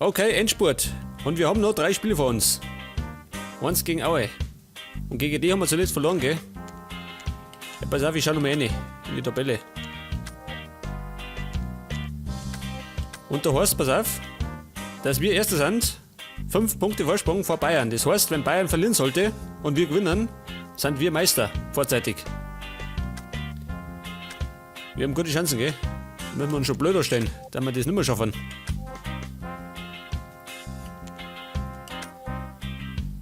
Okay, Endspurt. Und wir haben noch 3 Spiele vor uns. 1 gegen Aue. Und gegen die haben wir zuletzt verloren, gell? Ja, pass auf, ich schau noch mal rein in die Tabelle. Und da heißt, pass auf, dass wir Erster sind, 5 Punkte Vorsprung vor Bayern. Das heißt, wenn Bayern verlieren sollte und wir gewinnen, sind wir Meister vorzeitig. Wir haben gute Chancen, gell? Müssen wir uns schon blöder stellen, dass wir das nicht mehr schaffen.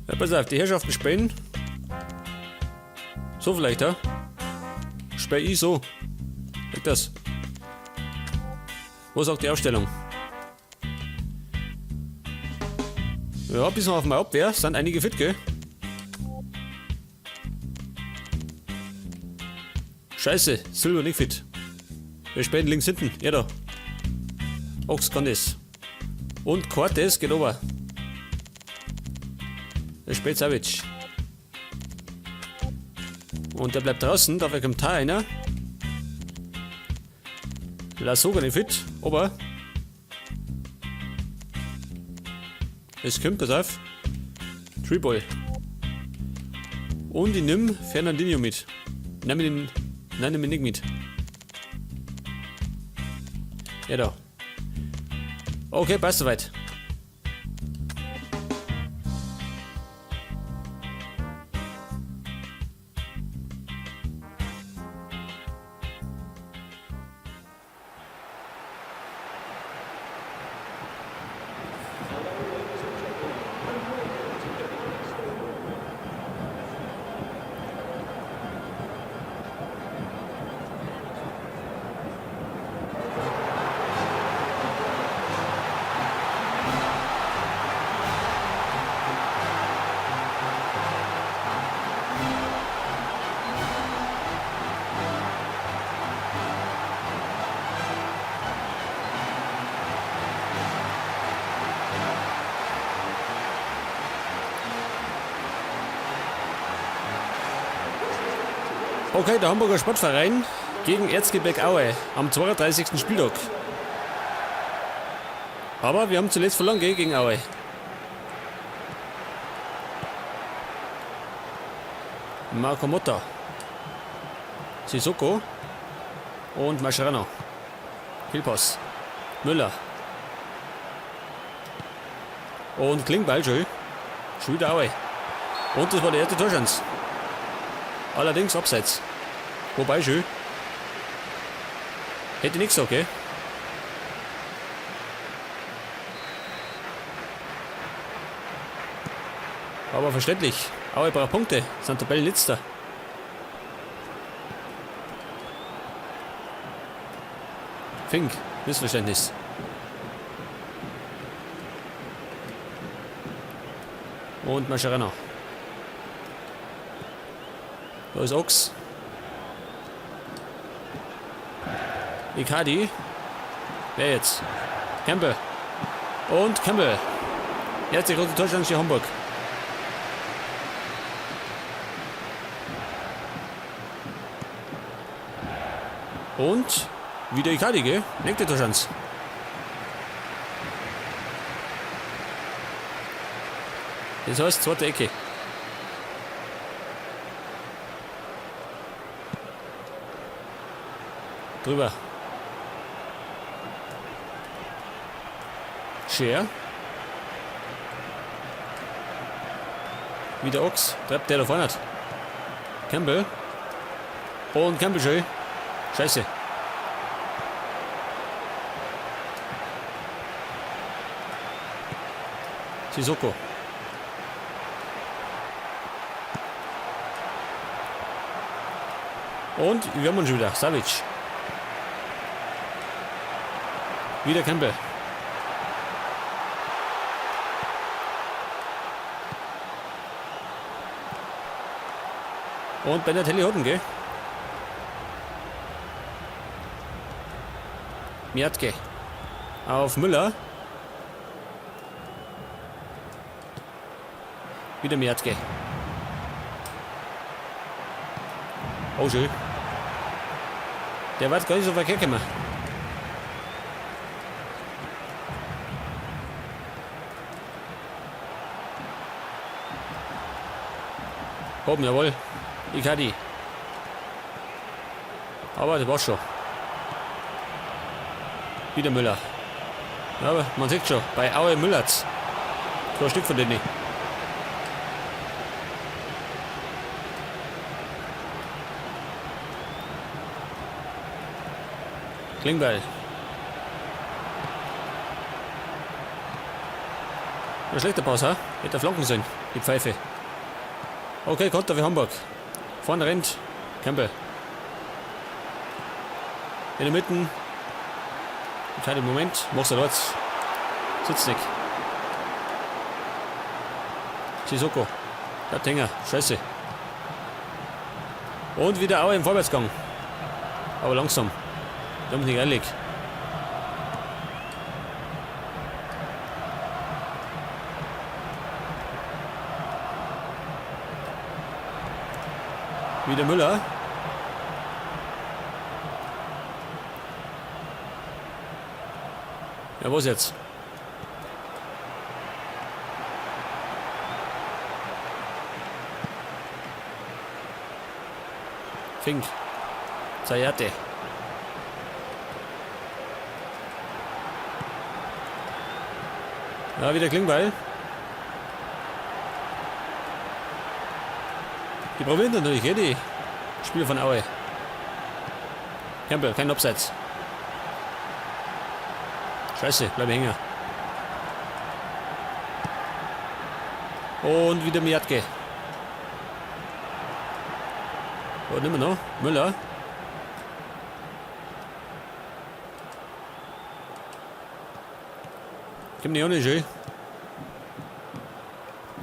Ja, pass auf, die Herrschaften spielen. So vielleicht, ja? Spiel ich so. Weg das. Wo sagt die Aufstellung? Ja, bis noch auf meine Abwehr. Sind einige fit, gell? Scheiße, Silber nicht fit. Wir spielen links hinten. Ja da. Ochs kann das. Und Cortes geht over. Der spielt Savic. Und der bleibt draußen, dafür kommt da einer. Lasogga nicht fit, aber es kommt, pass auf. Treeboy. Und ich nimm Fernandinho mit. Nein, nein, nimm ihn nicht mit. Ja da. Okay, passt soweit. Okay, der Hamburger Sportverein gegen Erzgebirge Aue am 32. Spieltag. Aber wir haben zuletzt verloren, gell, gegen Aue. Marco Motta. Sissoko. Und Mascherano. Fehlpass. Müller. Und Klingbeil schon. Schon wieder Aue. Und das war die erste Torchance. Allerdings abseits. Wobei schön. Hätte ich nicht gesagt, gell? Aber verständlich. Aue braucht Punkte. Sind Tabellenletzter. Fink. Missverständnis. Und Mascherano. Da ist Ochs. Icardi. Wer jetzt? Campbell. Und Campbell. Jetzt die große Torchance für Hamburg. Und wieder Icardi, gell? Nächste Torchance. Das heißt, zweite Ecke. Drüber. Scher. Wieder Ochs. Treibt der da vorne hat. Campbell. Und Campbell schön. Scheiße. Sissoko. Und wir haben uns schon wieder. Savic. Wieder Campbell. Und Benatelli hat ihn, gell? Miatke. Auf Müller. Wieder Miatke. Oh, schön. Der war gar nicht so verkehrt gekommen. Oben, jawohl. Icardi. Aber das war's schon. Wieder Müller. Ja, aber man sieht schon, bei Aue Müllert's. Zwei Stück von denen. Klingbeil. Ein schlechter Pass, ha? Hätte flanken sollen, die Pfeife. Okay, Konter für Hamburg. Vorne rennt Campbell. In der Mitte. Kein Moment. Mach's jetzt. Sitzt nicht. Sissoko. Bleibt hängen. Scheiße. Und wieder Aue im Vorwärtsgang. Aber langsam. Wir haben nicht eilig. Wieder Müller. Ja, was jetzt? Fink. Zayate. Ja, wieder Klingbeil. Die probieren natürlich, die Spieler von Aue. Campbell, kein Abseits. Scheiße, bleib hängen. Und wieder Miatke. Und immer noch. Müller. Kommt nicht auch nicht schön.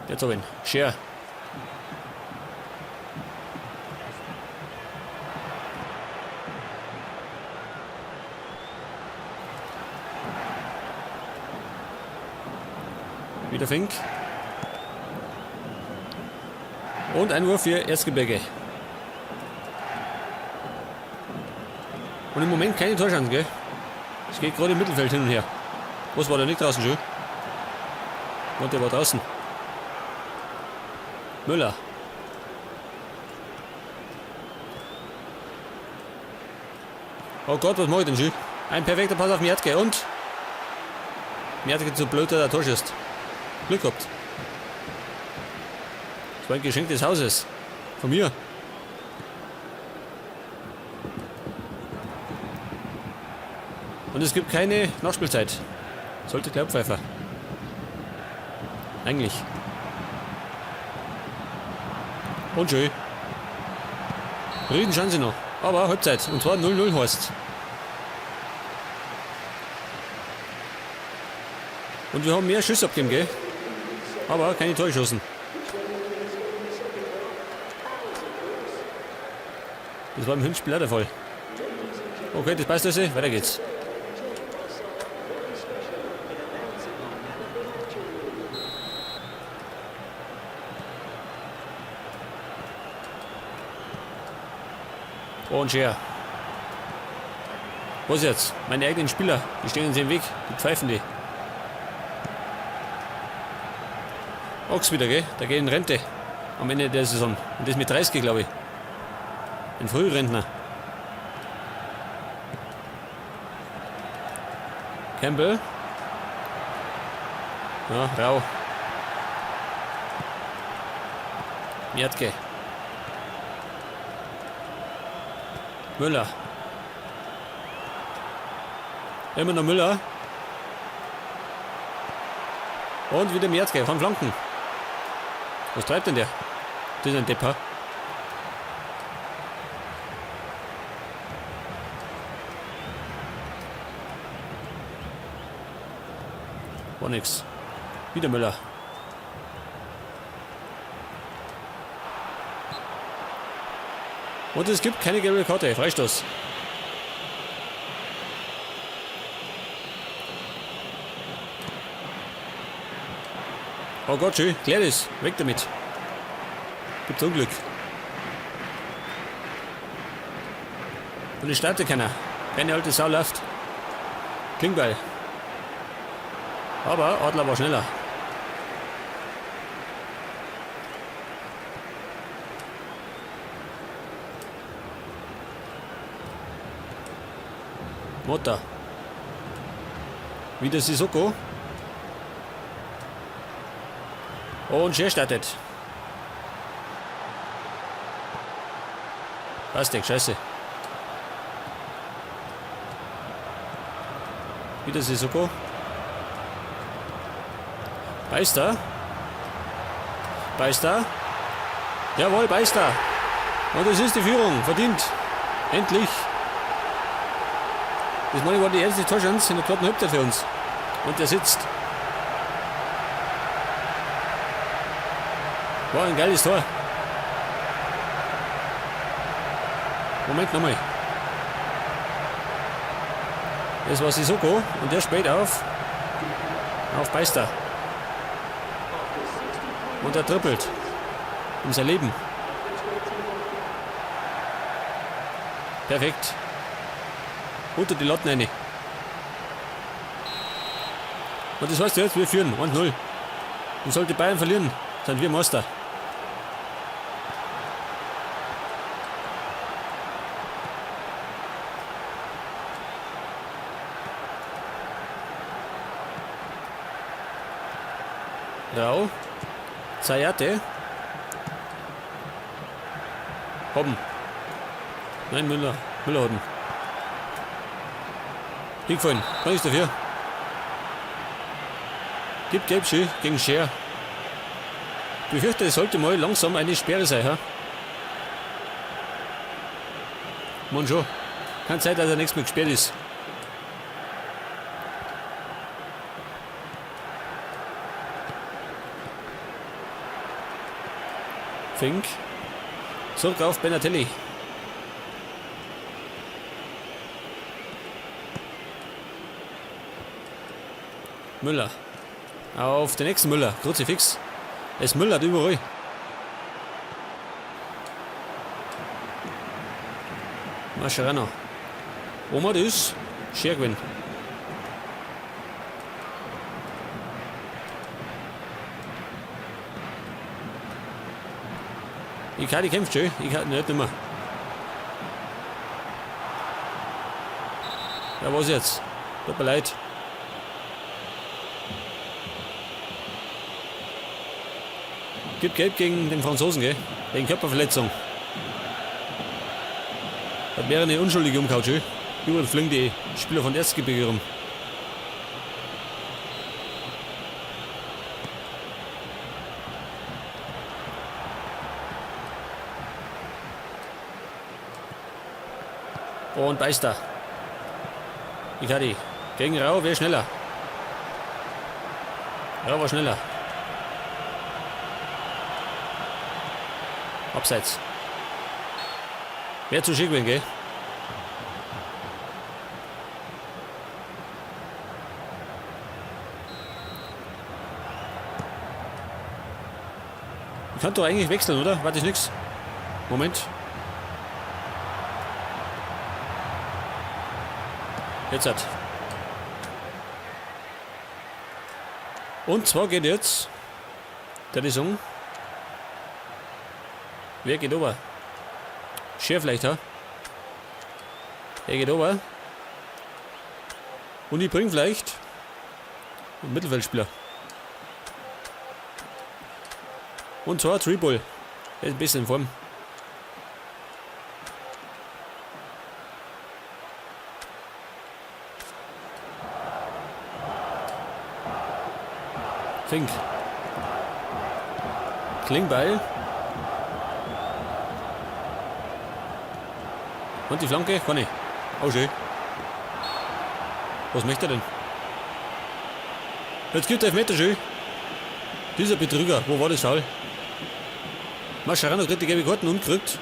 Jetzt hab ich ihn. Scher. Wieder Fink. Und ein Wurf für Erzgebirge. Und im Moment keine Torchancen, gell? Es geht gerade im Mittelfeld hin und her. Was war da nicht draußen schon? Und der war draußen. Müller. Oh Gott, was mache ich denn schon? Ein perfekter Pass auf Miatke und Miatke zu blöd, dass er Tor schießt. Glück gehabt. Das war ein Geschenk des Hauses. Von mir. Und es gibt keine Nachspielzeit. Sollte Glaubpfeifer. Eigentlich. Und schön. Riesenchance noch. Aber Halbzeit. Und zwar 0-0 heißt. Und wir haben mehr Schüsse abgegeben, gell? Aber keine Tore geschossen. Das war im Hinspiel auch der Fall. Okay, das passt also. Weiter geht's. Und Scher. Was jetzt? Meine eigenen Spieler, die stehen uns im Weg, die pfeifen die. Ochs wieder, gell? Der geht in Rente am Ende der Saison. Und das mit 30, glaube ich. Ein Frührentner. Campbell. Ja, rau. Miatke. Müller. Immer noch Müller. Und wieder Miatke von Flanken. Was treibt denn der? Das ist ein Depper. War nix. Wieder Müller. Und es gibt keine gelbe Karte. Freistoß. Oh Gott, schön. Klär das. Weg damit. Gibt's Unglück. Und es startet keiner. Keine alte Sau läuft. Klingbeil. Aber Adler war schneller. Motta. Wieder Sissoko. Und Scher startet. Passt, scheiße. Wieder Sissoko. Beister. Beister. Jawohl, Beister. Und das ist die Führung. Verdient. Endlich. Das meine war die erste Torschance in der zweiten Halbzeit für uns. Und der sitzt. War ein geiles Tor. Moment nochmal. Das war Sissoko und der spät auf Beister. Und er trippelt. Um sein Leben. Perfekt. Unter die Latten rein. Und das heißt jetzt, wir führen 1-0. Und sollte Bayern verlieren, sind wir Meister. Rau. Zayate. Hobben. Nein, Müller. Müller hat ihn. Hingefallen. Kann nichts dafür. Gibt gelb schön gegen Scher. Ich befürchte, es sollte mal langsam eine Sperre sein, ha? Man schon. Kann sein, dass er nichts mehr gesperrt ist. Fink. Zurück auf Benatelli. Müller. Auf den nächsten Müller. Kruzifix. Es müllert überall. Mascherano. Oma, das ist Scher gewesen. Icardi kämpft schön. Icardi nicht mehr. Ja, was jetzt? Tut mir leid. Gibt Gelb gegen den Franzosen, gell? Wegen Körperverletzung. Hat mehrere Unschuldige umgehauen, schön. Überall fliegen die Spieler von Erzgebirge rum. Und Beister. Icardi. Gegen Rau, wer schneller? Rau war schneller. Abseits. Wer zu schick gewesen, gell? Ich kann doch eigentlich wechseln, oder? Warte, ist nix. Moment. Jetzt hat. Und zwar geht jetzt der Song. Wer geht over? Scher vielleicht, ha? Er geht over. Und ich bring vielleicht einen Mittelfeldspieler. Und zwar Tribull. Der ist ein bisschen in Form. Fink. Klingbeil. Und die Flanke? Kann ich. Oh, schön. Was möchte er denn? Jetzt gibt er Elfmeter, schön. Dieser Betrüger, wo war das Foul? Mascherano kriegt die gelbe Karten und kriegt.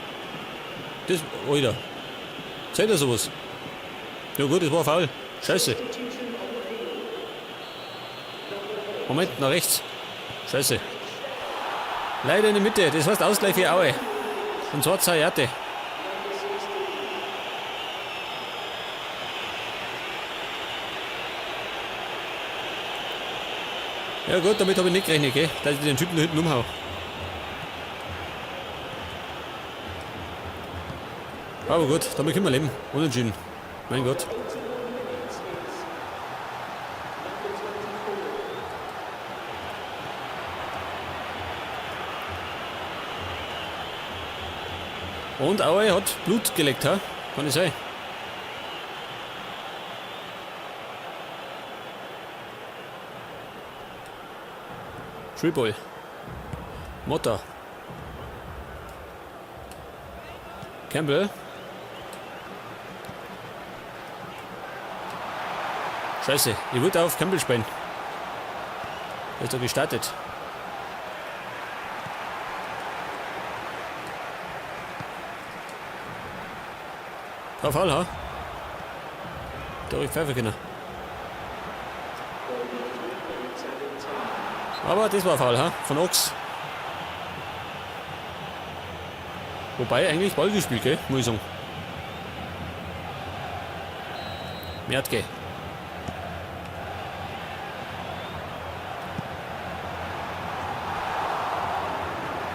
Das, Alter. Seht ihr sowas? Ja gut, das war faul. Scheiße. Moment, nach rechts. Scheiße. Leider in der Mitte, das heißt Ausgleich für Aue. Und zwar Zayate. Ja gut, damit habe ich nicht gerechnet, gell? Dass ich den Typen da hinten umhau. Aber gut, damit können wir leben. Unentschieden. Mein Gott. Und Aue hat Blut geleckt, ha? Kann nicht sein. Freeball. Motta. Campbell. Scheiße, ich wollte auf Campbell spielen. Der ist doch gestartet. Kein Foul, ha? Da hab ich pfeifen können. Aber das war faul, ha? Von Ochs. Wobei eigentlich Ball gespielt, gell? Muss ich sagen. Mertke.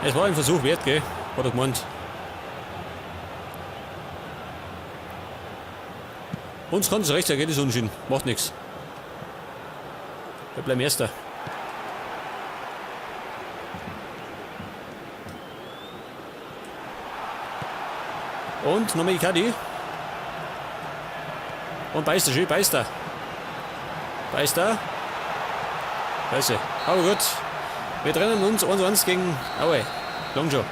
Es war ein Versuch wert, gell? Hat er gemeint. Uns kann es recht sein, geht es unschön. Macht nichts. Wir bleiben Erster. Und nochmal Icardi. Und Beister, schön, Beister. Beister. Scheiße. Aber gut. Wir trennen uns 1-1 gegen Aue. Lang schon.